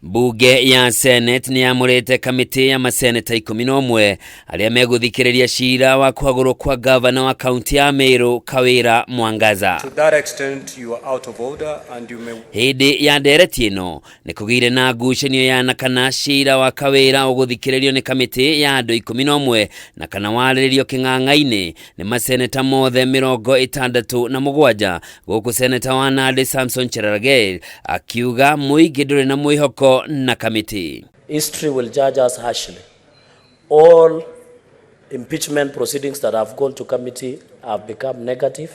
Mbunge ya Senate nĩ yamũrĩte kamĩtĩ ya maseneta 11 arĩa megũthikĩrĩria cira wa kũhagũrwo kwa gavana wa kaunti ya Meru Kawira Mwangaza. To that extent, you are out of order and you may Hĩndĩ ya ndereti ĩno nĩ kũgĩire na ngucanio ya na kana cira wa Kawira ũgũthikĩrĩrio nĩ kamĩtĩ ya andũ 11 na kana warĩrĩrio kĩng'ang'a-inĩ nĩ maseneta mothe 67, gũkũ seneta wa Nandi Samson Cherargei akiuga mũingĩ ndũrĩ na mwĩhoko na kamĩtĩ. History will judge us harshly. All impeachment proceedings that have gone to committee have become negative.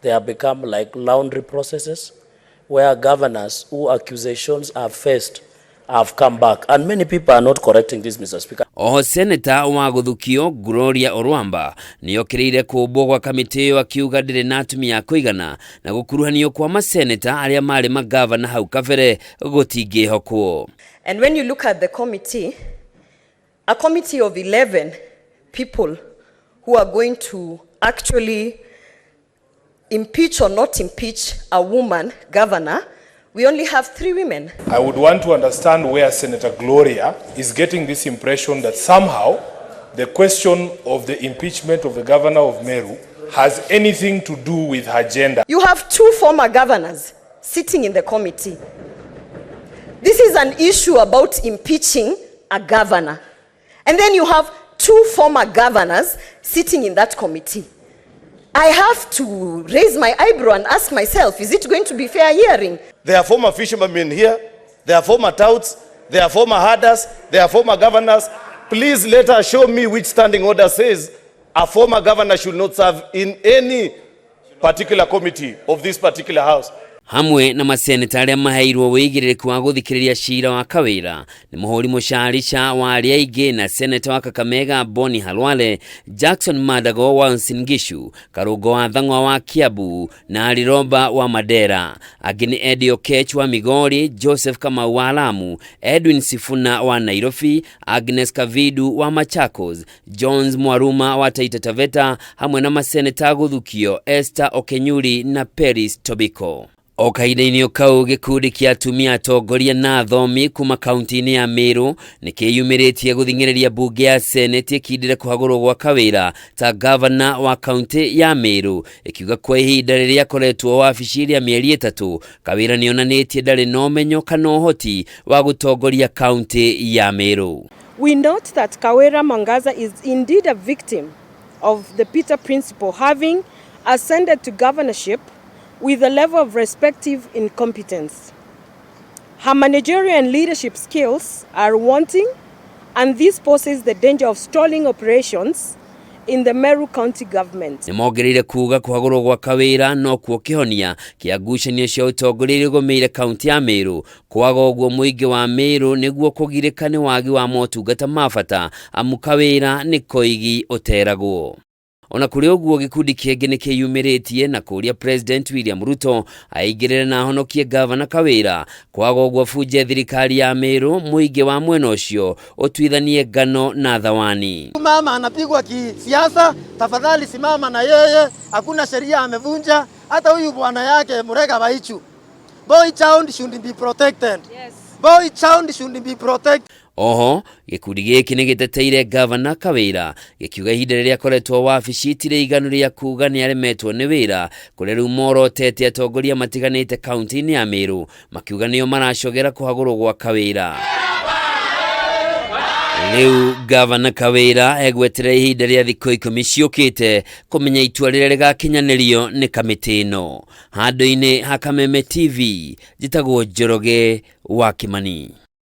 They have become like laundry processes where governors who accusations are faced have come back. And many people are not correcting this, Mr. Speaker. Oho seneta wa gũthukio Gloria Orwamba nĩokĩrĩire kũmbwo gwa kamĩtĩ ĩyo akiuga ndĩrĩ na atumia a kũigana na gũkuruhanio kwa maseneta arĩa marĩ magavana hau kabere gũtingĩhokwo. And when you look at the committee, a committee of 11 people who are going to actually impeach or not impeach a woman governor, we only have 3 women. I would want to understand where Senator Gloria is getting this impression that somehow the question of the impeachment of the governor of Meru has anything to do with her gender. You have 2 former governors sitting in the committee. This is an issue about impeaching a governor. And then you have 2 former governors sitting in that committee. I have to raise my eyebrow and ask myself, is it going to be fair hearing? There are former fishermen here, there are former touts, there are former herders, there are former governors. Please let her show me which standing order says a former governor should not serve in any particular committee of this particular house. Hamwe na maseneta arĩa maheirwo wĩigĩrĩrĩku wa gũthikĩrĩria cira wa Kawira nĩ mũhũri mũcarica wa arĩa aingĩ na seneta wa Kakamega Boni Khalwale, Jackson Mandago wa Uasin Gishu, Karungo wa Thang'wa wa Kiambu na Ali Roba wa Mandera. Angĩ nĩ Eddie Okech wa Migori, Joseph Kamau wa Lamu, Edwin Sifuna wa Nairobi, Agnes Kavidu wa Machakos, Jones Mwaruma wa Taita Taveta hamwe na maseneta gũthukio Esther Okenyuri na Peris Tobiko. O kahinda-inĩ kau gĩkundi kĩa atumia atongoria na athomi kuma kaunti-inĩ ya Meru nĩ kĩyumĩrĩtie gũthing'ĩrĩria mbunge ya Senate ĩkindĩre kũhagũrwo gwa Kawira ta gavana wa kaunti ya Meru, ĩkiuga kwa ihinda rĩrĩa akoretwo wabici rĩa mĩeri 3 Kawira nĩonanĩtie ndarĩ na ũmenyo kana ũhoti wa gũtongoria kaunti ya Meru. We note that Kawira Mwangaza is indeed a victim of the Peter Principle, having ascended to governorship with a level of respective incompetence. Her managerial and leadership skills are wanting, and this poses the danger of stalling operations in the Meru County government. Nĩ mongereire kuga kũhagũrwo gwa Kawira no kuo kĩhonia kĩa ngucanio cia ũtongoria iria igũmĩire kaunti ya Meru. Kwaga ũguo mũingĩ wa Meru nĩguo kũgirĩka nĩ wagi wa motungata ma bata, amu Kawira nĩ koigi ũteragwo. Ona kũrĩ ũguo gĩkundi kĩngĩ nĩ kĩyumĩrĩtie na kũũria President William Ruto aingĩrĩre na ahonokie Gavana Kawira. Kwaga ũguo abunje thirikari ya Meru, mũingĩ wa mwena ũcio ũtuithanie ngano na thawani. Mama anapigwa kisiasa, tafadhali simama na yeye, hakuna sheria amevunja. Hata huyu bwana yake Murega Baichu. Boy child should be protected. Yes. Boy child should be protected. Oho gĩkundi gĩkĩ nĩ gĩteteire Gavana Kawira gĩkiuga ihinda rĩrĩa akoretwo wabici itirĩ iganu rĩa kuga nĩ aremetwo nĩ wĩra, kũrĩa rĩu morotete atongoria matiganĩte kaunti-inĩ ya Meru makiuga nĩo maracogera kũhagũrwo gwa Kawira. Rĩu Gavana Kawira egweterera ihinda rĩa thikũ 10 ciũkĩte kũmenya itua rĩrĩa rĩgakinyanĩrio nĩ kamĩtĩ ĩno. Handũ-inĩ ha Kameme TV, njĩtagwo Njoroge wa Kimani.